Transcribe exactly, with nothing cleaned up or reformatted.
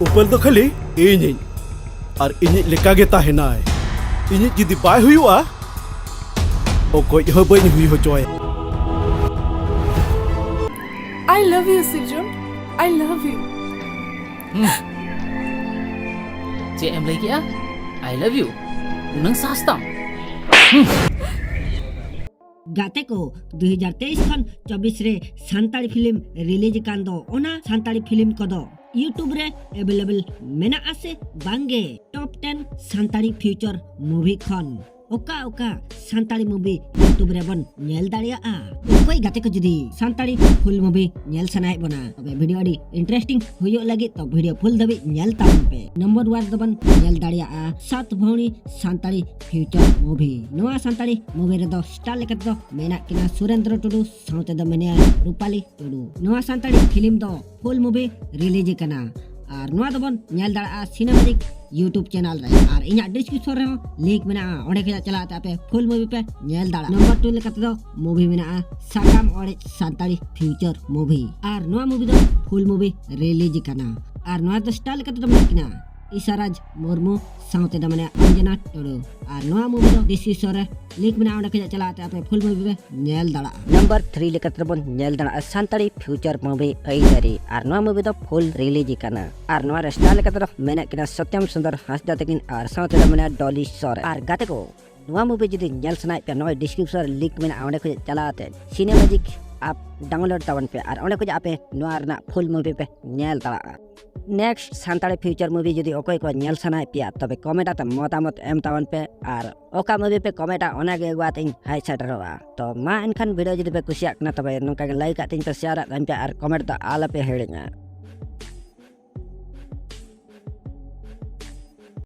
ᱩᱯᱟᱹᱞ ᱫᱚ ᱠᱷᱟᱹᱞᱤ ᱤᱧᱤᱧ, ᱟᱨ ᱤᱧᱤᱡ ᱞᱮᱠᱟᱜᱮ ᱛᱟᱦᱮᱱᱟᱭ᱾ ᱤᱧᱤᱡ ᱡᱩᱫᱤ ᱵᱟᱭ ᱦᱩᱭᱩᱜᱼᱟ, ᱚᱠᱚᱭ ᱦᱚᱸ ᱵᱟᱹᱧ ᱦᱩᱭ ᱦᱚᱪᱚᱭᱟ᱾ I love you, Sirjun. I love you. ᱪᱮᱫ ᱮᱢ ᱞᱟᱹᱭ ᱠᱮᱜᱼᱟ? I love you. ᱩᱱᱟᱹᱝ ᱥᱟᱦᱚᱥ ᱛᱟᱢ? ᱜᱟᱛᱮ ᱠᱚ, ᱫᱩ ᱦᱟᱡᱟᱨ ᱛᱮᱭᱤᱥ ᱠᱷᱚᱱ ᱪᱚᱵᱵᱤᱥ ᱨᱮ ᱥᱟᱱᱛᱟᱲᱤ ᱯᱷᱤᱞᱢ ᱨᱤᱞᱤᱡᱽ ᱟᱠᱟᱱ ᱫᱚ, ᱚᱱᱟ ᱥᱟᱱᱛᱟᱲᱤ ᱯᱷᱤᱞᱢ ᱠᱚᱫᱚ YouTube ᱨᱮ ᱮᱵᱮᱞᱮᱵᱮᱞ ᱢᱮᱱᱟᱜᱼᱟ ᱥᱮ ᱵᱟᱝᱜᱮ? ᱴᱚᱯ ᱴᱮᱱ ᱥᱟᱱᱛᱟᱲᱤ ᱯᱷᱤᱭᱩᱪᱟᱨ ᱢᱩᱵᱷᱤ ᱠᱷᱚᱱ ᱚᱠᱟ ᱚᱠᱟ ᱥᱟᱱᱛᱟᱲᱤ ᱢᱩᱵᱷᱤ YouTube ᱨᱮᱵᱚᱱ ᱧᱮᱞ ᱫᱟᱲᱮᱭᱟᱜᱼᱟ? ᱚᱠᱚᱭ ᱜᱟᱛᱮ ᱠᱚ ᱡᱩᱫᱤ ᱥᱟᱱᱛᱟᱲᱤ ᱯᱷᱩᱞ ᱢᱩᱵᱷᱤ ᱧᱮᱞ ᱥᱟᱱᱟᱭᱮᱫ ᱵᱚᱱᱟ, ᱛᱚᱵᱮ ᱵᱷᱤᱰᱤᱭᱳ ᱟᱹᱰᱤ ᱤᱱᱴᱟᱨᱮᱥᱴᱤᱝ ᱦᱩᱭᱩᱜ ᱞᱟᱹᱜᱤᱫ, ᱛᱚ ᱵᱷᱤᱰᱤᱭᱳ ᱯᱷᱩᱞ ᱫᱷᱟᱹᱵᱤᱡ ᱧᱮᱞ ᱛᱟᱵᱚᱱ ᱯᱮ᱾ ᱱᱚᱢᱵᱚᱨ ᱳᱣᱟᱱ ᱫᱚᱵᱚᱱ ᱧᱮᱞ ᱫᱟᱲᱮᱭᱟᱜᱼᱟ ᱥᱟᱛ ᱵᱷᱟᱹᱣᱲᱤ ᱥᱟᱱᱛᱟᱲᱤ ᱯᱷᱤᱭᱩᱪᱟᱨ ᱢᱩᱵᱷᱤ᱾ ᱱᱚᱣᱟ ᱥᱟᱱᱛᱟᱲᱤ ᱢᱩᱵᱷᱤ ᱨᱮᱫᱚ ᱥᱴᱟᱨ ᱞᱮᱠᱟᱛᱮ ᱫᱚ ᱢᱮᱱᱟᱜ ᱠᱤᱱᱟ ᱥᱩᱨᱮᱱᱫᱨᱚ ᱴᱩᱰᱩ, ᱥᱟᱶᱛᱮ ᱫᱚ ᱢᱮᱱᱟᱭᱟ ᱨᱩᱯᱟᱞᱤ ᱴᱩᱰᱩ᱾ ᱱᱚᱣᱟ ᱥᱟᱱᱛᱟᱲᱤ ᱯᱷᱤᱞᱢ ᱫᱚ ᱯᱷᱩᱞ ᱢᱩᱵᱷᱤ ᱨᱤᱞᱤᱡᱽ ᱟᱠᱟᱱᱟ᱾ ᱟᱨ ᱱᱚᱣᱟ ᱫᱚᱵᱚᱱ ᱧᱮᱞ ᱫᱟᱲᱮᱭᱟᱜᱼᱟ ᱥᱤᱱᱮᱢᱟᱡᱤᱠ YouTube ᱪᱮᱱᱮᱞ ᱨᱮ᱾ ᱟᱨ ᱤᱧᱟᱜ ᱰᱤᱥᱠᱨᱤᱯᱥᱚᱱ ᱨᱮᱦᱚᱸ ᱞᱤᱝᱠ ᱢᱮᱱᱟᱜᱼᱟ, ᱚᱸᱰᱮ ᱠᱷᱚᱱᱟᱜ ᱪᱟᱞᱟᱣ ᱠᱟᱛᱮ ᱟᱯᱮ ᱯᱷᱩᱞ ᱢᱩᱵᱷᱤ ᱯᱮ ᱧᱮᱞ ᱫᱟᱲᱮᱭᱟᱜᱼᱟ᱾ ᱱᱚᱢᱵᱚᱨ ᱴᱩ ᱞᱮᱠᱟᱛᱮ ᱫᱚ ᱢᱩᱵᱷᱤ ᱢᱮᱱᱟᱜᱼᱟ ᱥᱟᱠᱟᱢ ᱚᱲᱮᱡ ᱥᱟᱱᱛᱟᱲᱤ ᱯᱷᱤᱭᱩᱪᱟᱨ ᱢᱩᱵᱷᱤ᱾ ᱟᱨ ᱱᱚᱣᱟ ᱢᱩᱵᱷᱤ ᱫᱚ ᱯᱷᱩᱞ ᱢᱩᱵᱷᱤ ᱨᱤᱞᱤᱡᱽ ᱟᱠᱟᱱᱟ᱾ ᱟᱨ ᱱᱚᱣᱟ ᱫᱚ ᱥᱴᱟᱨ ᱞᱮᱠᱟᱛᱮ ᱫᱚ ᱢᱮᱱᱟᱜ ᱠᱤᱱᱟ ᱤᱥᱟᱨᱟᱡᱽ ᱢᱩᱨᱢᱩ, ᱥᱟᱶᱛᱮ ᱫᱚ ᱢᱮᱱᱟᱭᱟ ᱚᱧᱡᱚᱱᱟ ᱴᱩᱰᱩ᱾ ᱟᱨ ᱱᱚᱣᱟ ᱢᱩᱵᱷᱤ ᱫᱚ ᱰᱤᱥᱠᱨᱤᱯᱥᱚᱱ ᱨᱮ ᱞᱤᱝᱠ ᱢᱮᱱᱟᱜᱼᱟ, ᱚᱸᱰᱮ ᱠᱷᱚᱱᱟᱜ ᱪᱟᱞᱟᱣ ᱠᱟᱛᱮ ᱟᱯᱮ ᱯᱷᱩᱞ ᱢᱩᱵᱷᱤ ᱯᱮ ᱧᱮᱞ ᱫᱟᱲᱮᱭᱟᱜᱼᱟ᱾ ᱱᱚᱢᱵᱚᱨ ᱛᱷᱨᱤ ᱞᱮᱠᱟᱛᱮ ᱵᱚᱱ ᱧᱮᱞ ᱫᱟᱲᱮᱭᱟᱜᱼᱟ ᱥᱟᱱᱛᱟᱲᱤ ᱯᱷᱤᱭᱩᱪᱟᱨ ᱢᱩᱵᱷᱤ ᱟᱹᱭᱫᱟᱹᱨᱤ᱾ ᱟᱨ ᱱᱚᱣᱟ ᱢᱩᱵᱷᱤ ᱫᱚ ᱯᱷᱩᱞ ᱨᱤᱞᱤᱡᱽ ᱟᱠᱟᱱᱟ᱾ ᱟᱨ ᱱᱚᱣᱟ ᱨᱮ ᱥᱴᱟᱨ ᱞᱮᱠᱟᱛᱮ ᱫᱚ ᱢᱮᱱᱟᱜ ᱠᱤᱱᱟ ᱥᱚᱛᱭᱟᱢ ᱥᱩᱱᱫᱚᱨ ᱦᱟᱸᱥᱫᱟ ᱛᱟᱹᱠᱤᱱ ᱟᱨ ᱥᱟᱶᱛᱮ ᱫᱚ ᱢᱮᱱᱟᱭᱟ ᱰᱚᱞᱤ ᱥᱚᱨᱮᱱ᱾ ᱟᱨ ᱜᱟᱛᱮ ᱠᱚ, ᱱᱚᱣᱟ ᱢᱩᱵᱷᱤ ᱡᱩᱫᱤ ᱧᱮᱞ ᱥᱟᱱᱟᱭᱮᱫ ᱯᱮᱭᱟ, ᱱᱚᱜᱼᱚᱭ ᱰᱤᱥᱠᱨᱤᱯᱥᱚᱱ ᱨᱮ ᱞᱤᱝᱠ ᱢᱮᱱᱟᱜᱼᱟ, ᱚᱸᱰᱮ ᱠᱷᱚᱱ ᱪᱟᱞᱟᱣ ᱠᱟᱛᱮ ᱥᱤᱱᱮᱢᱟᱡᱤᱠ ᱟᱯ ᱰᱟᱣᱩᱱᱞᱳᱰ ᱛᱟᱵᱚᱱ ᱯᱮ ᱟᱨ ᱚᱸᱰᱮ ᱠᱷᱚᱱ ᱟᱯᱮ ᱱᱚᱣᱟ ᱨᱮᱱᱟᱜ ᱯᱷᱩᱞ ᱢᱩᱵᱷᱤ ᱯᱮ ᱧᱮᱞ ᱫᱟᱲᱮᱭᱟᱜᱼᱟ᱾ ᱱᱮᱠᱥᱴ ᱥᱟᱱᱛᱟᱲᱤ ᱯᱷᱤᱭᱩᱪᱟᱨ ᱢᱩᱵᱷᱤ ᱡᱩᱫᱤ ᱚᱠᱚᱭ ᱠᱚ ᱧᱮᱞ ᱥᱟᱱᱟᱭᱮᱫ ᱯᱮᱭᱟ, ᱛᱚᱵᱮ ᱠᱚᱢᱮᱱᱴ ᱟᱛᱮ ᱢᱚᱛᱟᱢᱚᱛ ᱮᱢ ᱛᱟᱵᱚᱱ ᱯᱮ᱾ ᱟᱨ ᱚᱠᱟ ᱢᱩᱵᱷᱤ ᱯᱮ ᱠᱚᱢᱮᱱᱴᱟ, ᱚᱱᱟ ᱜᱮ ᱟᱹᱜᱩ ᱟᱛᱮᱧ ᱦᱮᱡ ᱥᱮᱴᱮᱨᱚᱜᱼᱟ᱾ ᱛᱚ ᱢᱟ ᱮᱱᱠᱷᱟᱱ ᱵᱷᱤᱰᱤᱭᱳ ᱡᱩᱫᱤ ᱯᱮ ᱠᱩᱥᱤᱭᱟᱜ ᱠᱟᱱᱟ, ᱛᱚᱵᱮ ᱱᱚᱝᱠᱟ ᱜᱮ ᱞᱟᱭᱤᱠ ᱟᱛᱮᱧ ᱯᱮ, ᱥᱮᱭᱟᱨ ᱟᱛᱮᱧ ᱯᱮ ᱟᱨ ᱠᱚᱢᱮᱱᱴ ᱫᱚ ᱟᱞᱚᱯᱮ ᱦᱤᱲᱤᱧᱟ᱾